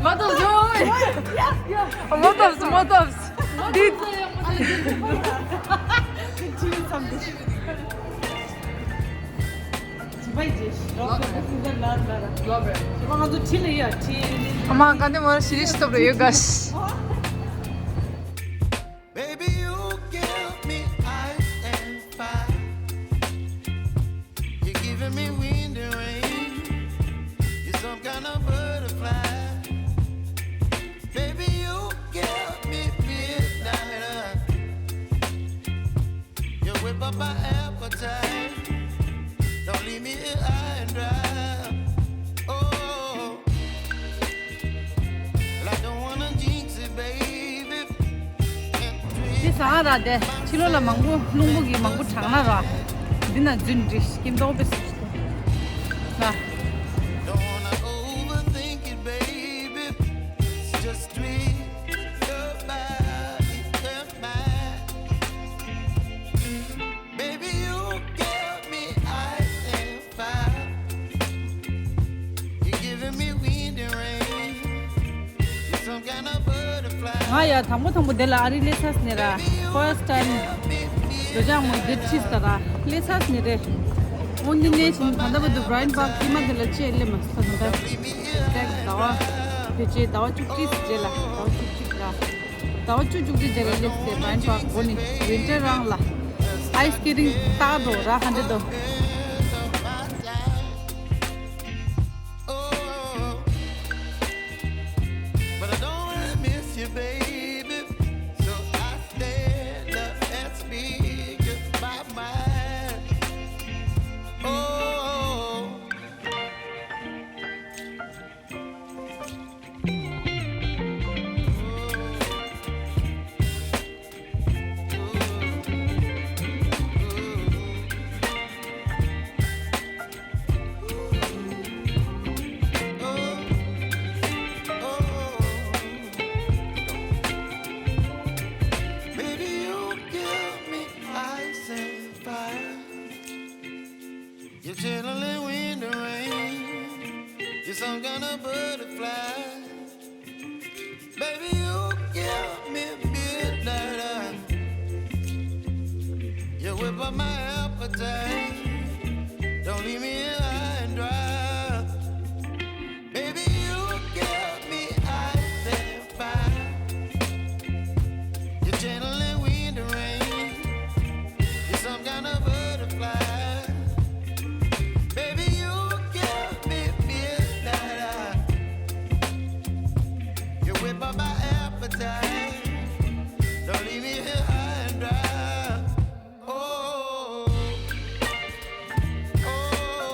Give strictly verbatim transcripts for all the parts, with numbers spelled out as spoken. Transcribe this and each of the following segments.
མ་ཐོབ་སོང་། མ་ཐོབ་སོང་། མ་ཐོབ་སོང་། འདི། ཨ་མ་ག་འདི་མོ་ཞི་རིས་སྟོབས་རེ་ཡོད་ག། Baby, you give me ice and fire. You're giving me wind and rain. You're some kind of butterfly. Baby, you give me midnight. You whip up my appetite. Don't leave me here high and dry. Oh, well, I don't wanna jinx it, baby. འདི་ཟ་ཧ་ར་དེ་ཕྱི་ལོགས་ལ་མང་པོ་རླུང་བུ་གི་མང་པོ་གྲང་ན་ར། འདི་ན་རྫུན་འདྲི་སྐྱིམ་མདོག་པོ་ཟེར་ཞིག་ན། Don't wanna overthink it, baby. It's just sweet, your body and mine. Baby, you give me ice and fire. You're giving me wind and rain. You're some kind of butterfly. ང་ཡ་དང་པོ་དང་པོ་དེ་ལ་ཨ་རི་སླེབས་ཚར་ནས་ར། First time འགྲོ་ཅག་མོ་འདིར་ཁྲིད་ས་ར་སླེབས་ཚར་ནས་རེད། འོན་ཏེ་གནས་ཆེན་ད་ལྟ་བར་དུ་Bryant Park ཁྱིམ་མ་དེ་ལ་ཅིག་སླེབས་མ་ཐུབ་ད། ཟླ་བ་དེ་རྗེས་ཟླ་བ་བཅུ་གཅིག་རྗེས་ལ་ཟླ་བ་བཅུ་གཅིག་ར། ཟླ་བ་བཅུ་བཅུ་གཅིག་རྗེས་ལ་སླེབས་སའི་Bryant Park སྒོ་ནས་winter རང་ལ་ice skating ཏག་འགྲོ་ར་ཧ་འདྲ་འདུག But I don't wanna miss you, baby. So I stand up and speak just my mind. Oh. Baby, you give me ice and fire. You're chilling in winter rain. You're some kind of butterfly. Baby, you give me midnight. You whip up my appetite. Don't leave me here high and dry. Baby, you give me ice and fire. You're channeling wind and rain. You're some kind of butterfly. Baby, you give me midnight. You whip up my appetite. Don't leave me here high and dry. Oh, oh,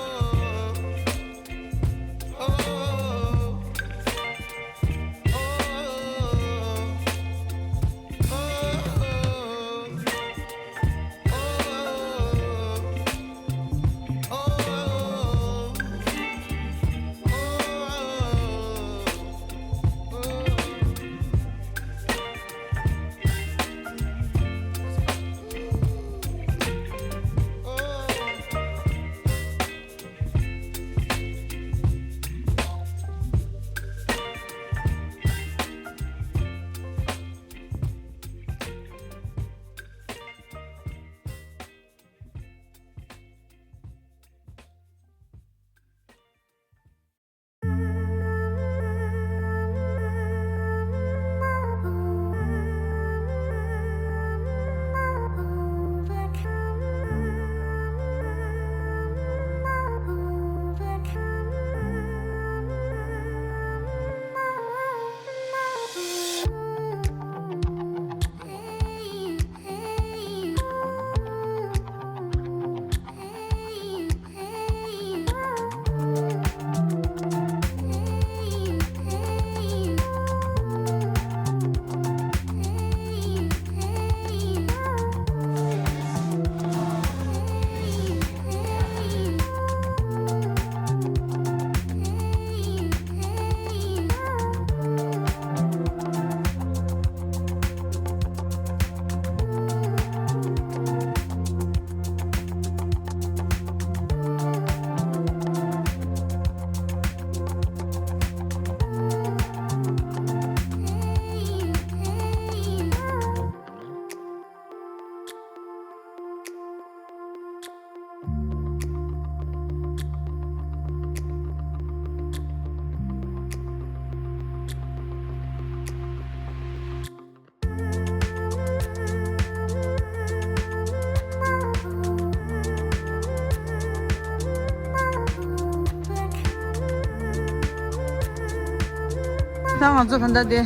ད་ང་ཚོ་ད་ལྟ་དེ་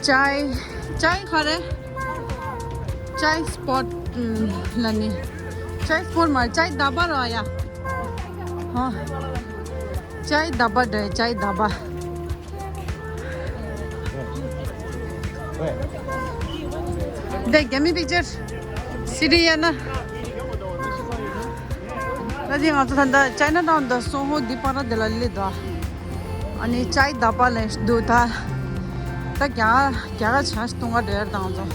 ཅའི་ཅའི་ག་རེ། ཅའི་སྤོཊ་ལ་ནི། ཅའི་སྤོཊ་མ་ཅའི་ད་བ་ར་ཡ། ཧོ། ཅའི་ད་བ་འདྲ་ཅའི་ད་བ། འདི་རྒྱ་མི་པིག་ཅར་སི་ཊི་ཡ་ན། ད་དེ་ང་ཚོ་ད་ལྟ་ཅའི་ན་ཊའུན་དང་སོ་ཧོ་འདི་བར་དེ་ལ་སླེབས་འདུག་ཨ་ནི་ཅའི་ད་བ་ལས་འདུག་ད། ད་རྒྱ་རྒྱ་གར་ཆ་ཞིག་གཏོང་ག་འགྲོ་ཡར་དང་ཚོ།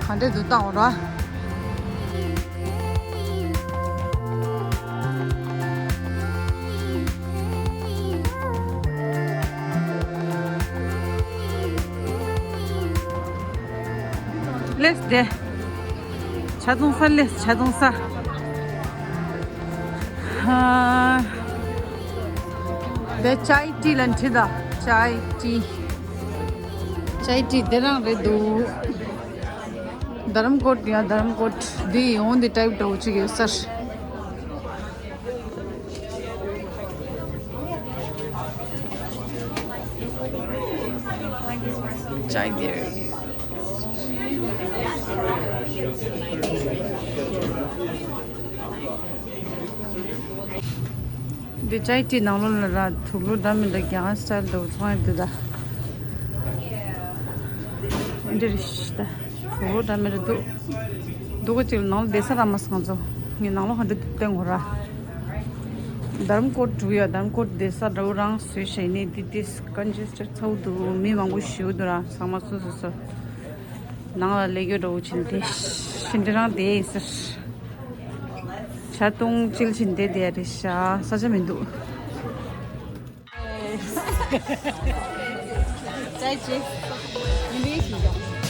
ག་འདྲས་འདུག་ལྟ་འོང་ར། ལེས་དེ། ཆ་ཚང་ས་ལེས་ཆ་ཚང་ས། ཧ། དེ་ཅའི་ཏི་ལ་འཁྲིད་ད། ཅའི་ཏི། ཅའི་ཏི་དེ་རང་རེད་འདུག་རྡ་རམ་ཀོཊ་ཡ་རྡ་རམ་ཀོཊ་འདི་ཡོང་འདི་ཊའིབ་འདྲ་བོ་ཅིག་ཡོད་ས་རེད། ཅའི་དེ་རེད། འདི་ཅའི་ཏི་ནང་ལོགས་ལ་ར་དུག་ལོག་འདྲ་མི་འདྲ་རྒྱ་གར་སི་ཊའིལ་འདྲ་བོ་ཚོང་ཡོད་འདུག་ད། འདི་རེད་ཤི་ད། དུག་ལོག་འདྲ་མི་འདྲ་འདུག་འདུག་ག་ཅིག་ནང་ལ་བསྡད་ས་རག་མ་སོང་ང་ཚོ། ངས་ནང་ལོགས་ག་འདྲ་འདུག་བསྟན་དགོས་ར། རྡ་རམ་ཀོཊ་འགྲོ་ཡ་རྡ་རམ་ཀོཊ་བསྡད་ས་འདྲ་བོ་རང་བཟོས་བྱས་ནས་འདི་ཏིས་ཀོན་ཇེ་སི་ཊེཌ་ཚ་བོ་འདུག་མི་མང་པོ་ཞེ་པོ་འདུག་ར་ཚང་མ་སོ་སོ་སོ། ནང་ལ་ལས་རྒྱུ་འདྲ་བོ་ཕྱིན་ཏེ། ཤིན་ཏུ་རང་དེ་ཡིན་ཟེར། ཇ་འཐུང་ཅིལ་བྱས་ཏེ་བསྡད་རེད་ཤག་ས་ཆ་མི་འདུག་ཅའི་ཅི། ཡིན་པའི་ཞིག་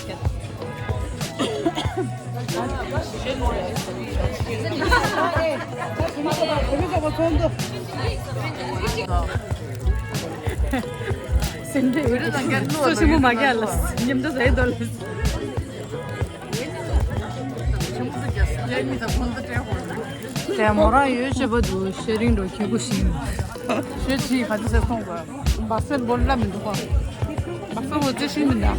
ཀྱང་། སེམས་ཁྲལ་ཡོད་དེ། སོ་ཆེན་པོ་མ་རྒྱག་ལ་ཉམས་ཆག་ཟ་ཡི་འདུག་ལ། དེ་མོ་རང་ཡོད་ཆེ་བ་འདུག་ཤེ་རིང་འགྲོ་ཁྱི་གུ་ཤིང་། ཤེ་ཆི་ག་ཚོད་ཟེར་སོང་ག་བ་སེར་བོར་ལ་མི་འདུག་ག་བ་སེར་བོ་ཅི་ཤིང་མི་འདུག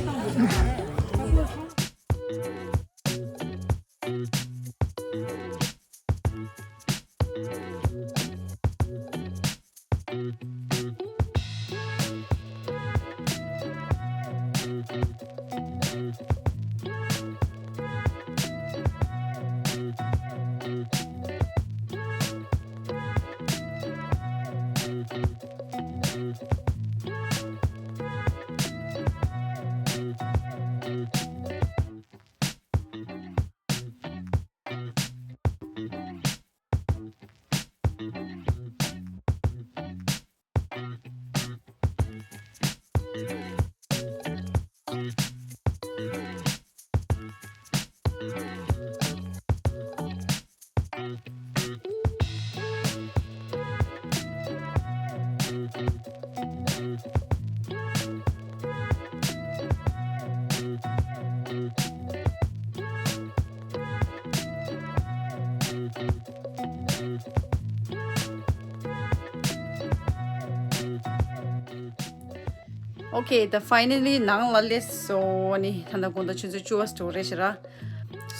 Okay, the finally ནང་ལ་སླེབས་སོང་། ཨ་ནི་ད་ལྟ་དགོང་དག་ཆུ་ཚོད་བཅུ་པ་ཙམ་རེད་ཤག་ར།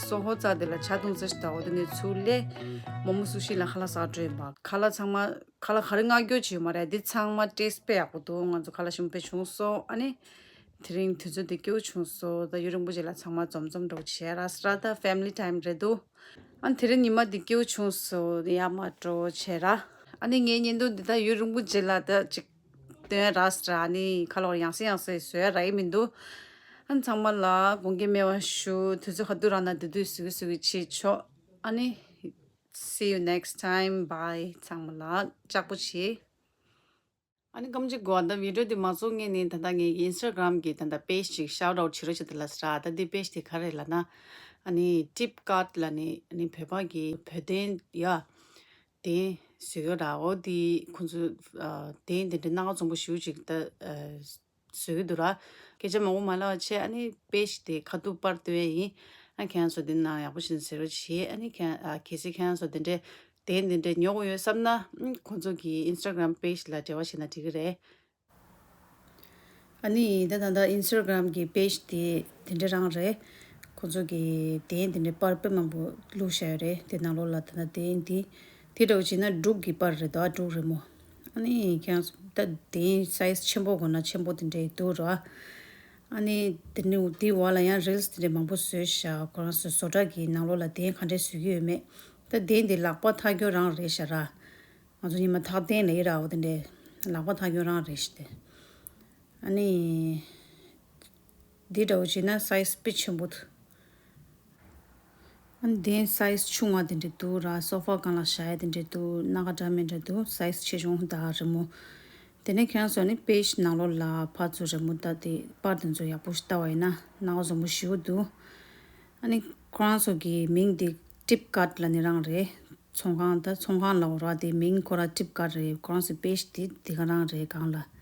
སོ་ཧོ་རྩ་དེ་ལ་ཇ་འཐུང་ཙམ་ཞིག་དང་། འོ་དེ་ནས་ཚུར་སླེབས། མོག་མོག་སུ་ཤི་ལ་ཁ་ལག་ཟ་འགྲོ་ཡིན་པ། ཁ་ལག་ཚང་མ་ཁ་ལག་ག་རེ་མངགས་རྒྱུ་བྱས་ཡོད་མ་རེད། འདི་ཚང་མ་ཊེ་སི་ཊི་དཔེ་ཡག་པོ་འདུག་ང་ཚོ་ཁ་ལག་ཞིམ་པོ་བྱུང་སོང་། ཨ་ནི་དེ་རིང་དུས་ཚོད་འདི་སྐྱིད་པོ་བྱུང་སོང་། ད་ཡུན་རིང་པོ་ཅིག་ལ་ཚང་མ་འཛོམས་འཛོམས་འདྲ་བོ་བྱས་ར་སྲ། ད་ཕེ་མི་ལི་ཊའིམ་རེད་འདུག་ཨ་ནི་དེ་རིང་ཉི་མ་འདི་སྐྱིད་པོ་བྱུང་སོང་། ཡར་མར་འགྲོ་བྱས་ར། ཨ་ནི་ངའི་བརྙན་ཐུང་འདི་ད་ཡུན་རིང་པོ་རྗེས་ལ་ད་ཅིག་སྟོན་ར་སྲ། ཨ་ནི་ཁ་ལོག་ཡང་སེ་ཡང་སེ་བཟོ་ཡ་རག་གི་མི་འདུག་ཨ་ནི་ཚང་མ་ལ་དགོངས་འགལ་མེད་པ་ཞུ། དུས་ཚོད་ག་དུས་རག་ན་དེ་དུས་བཟོ་གི་བཟོ་གི་བྱེད་ཆོག་ཨ་ནི། See you next time. Bye. ཚང་མ་ལ་ལྕགས་པོ་བྱེད། ཨ་ནི་ཀམ་ཅིག་གོ་ད་བི་ཌི་ཡོ་འདི་མ་བཟོ་སྔོན་ནས་ད་ལྟ་ངའི་ཨིན་སི་ཊ་གྷ་རམ་གྱི་ད་ལྟ་པེ་ཇི་ཅིག་ཤའོ་ཊི་ཨའུ་ཊི་བྱེད་རོགས་བྱེད་དེ་ལ་སྲ། ད་འདི་པེ་ཇི་དེ་ག་རེ་ལབ་ན། ཨ་ནི་ཊིབ་ཀཊ་ལབ་ནི་ཨ་ནི་བོད་པ་གི་བོད་དོན་ཡ། དེ་བཟོས་ཡོད་ར། འོ་དེ་ཁོང་ཚོ་ཨ་དེ་འདི་འདྲ་སྣ་ཁ་བཙུན་པོ་ཞེ་པོ་ཅིག་ད་ཨ་བཟོས་ཀྱི་འདུག་ར། སྐད་ཆ་མང་པོ་མ་ལབ་པ་བྱས། ཨ་ནི་པེ་ཇི་དེ་ཁ་ཐུག་པར་སྟོན་ཡ་ཡིན། ཨ་ཁྱེད་རང་ཚོ་འདི་ནང་ཡག་པོ་ཞིག་གཟིགས་རོགས་བྱེད། ཨ་ནི་ཁྱེད་ཨ་གལ་སྲིད་ཁྱེད་རང་ཚོ་འདི་འདྲའི་དེ་འདི་འདྲའི་ཉོ་དགོས་ཡོད་བསམ་ན་ཨ་ཁོང་ཚོ་གི་ཨིན་སི་ཊ་གྷ་རམ་པེ་ཇི་ལ་འབྲེལ་བ་བྱས་ན་འགྲིག་གི་རེད། ཨ་ནི་ད་ད་ད་ཨིན་སི་ཊ་གྷི་རམ་གྱི་པེ་ཇི་དེ་དེ་འདྲ་རང་རེད། ཁོང་ཚོ་གི་གདན་དེ་འདྲ་པར་དཔེ་མང་པོ་བླུགས་བཞག་ཡོད་རེད། དེ་ནང་ལོགས་ལ་ད་ད་གདན་དེ་དེ་འདྲ་བོ་བྱས་ན་འབྲུག་གི་པར་རེད་དོ། འབྲུག་རི་མོ། ཨ་ནི་ཁྱེད་རང་ཚོ་ད་གདན་སའི་ཛི་ཆེན་པོ་དགོས་ན་ཆེན་པོ་དེ་འདྲ་འདུག་ར། ཨ་ནི་དེ་ནི་དེའི་འོག་ལ་ཡང་རིལ་སི་དེ་འདྲ་མང་པོ་བཟོས་བཞག་ཁོ་རང་ཚོའི་བཟོ་གྲྭ་གི་ནང་ལོགས་ལ་གདན་ག་འདྲ་བཟོས་ཀྱི་ཡོད་མེད། ད་གདན་དེ་ལག་པ་འཐག་རྒྱུ་རང་རེད་ཤག་ར། ང་ཚོ་ཉི་མ་འཐག་གདན་ལ་ཡི་ར་འོ་དེ་འདྲ་ལག་པ་འཐག་རྒྱུ་རང་རེད་ཤག་དེ། ཨ་ནི། འདི་འདྲ་བོ་བྱས་ན་སའི་ཛི་དཔེ་ཆེན་པོ་འདུག་ཨ་ནི་གདན་སའི་ཛི་ཆུང་བ་དེ་འདྲ་འདུག་ར། སོ་ཕ་སྒང་ལ་བཞག་ཡ་དེ་འདྲ་འདུག་སྣ་ཁ་འདྲ་མི་འདྲ་འདུག་སའི་ཛི་ཆེ་ཆུང་དག་རི་མོ། དེ་ནས་ཁྱེད་རང་ཚོ་ནི་པེ་ཇི་ནང་ལོགས་ལ་ཕར་ཚུར་རི་མོ་ལྟ་དེ་པར་དེ་ཚོ་ཡག་པོ་ཞིག་ལྟ་བ་ཡིན་ན་སྣང་བ་བཟང་པོ་ཞེ་པོ་འདུག་ཨ་ནི་ཁོ་རང་ཚོ་གི་མིང་དེ་ཊིབ་ཀཊ་ལབ་ནི་རང་རེད། ཚོང་ཁང་ད་ཚོང་ཁང་ལབ་ར། དེ་མིང་ཁོ་རང་ཊིབ་ཀཊ་རེད། ཁོ་རང་ཚོའི་པེ་ཇི་དེ་དེ་ག་རང་རེད། སྒང་ལ་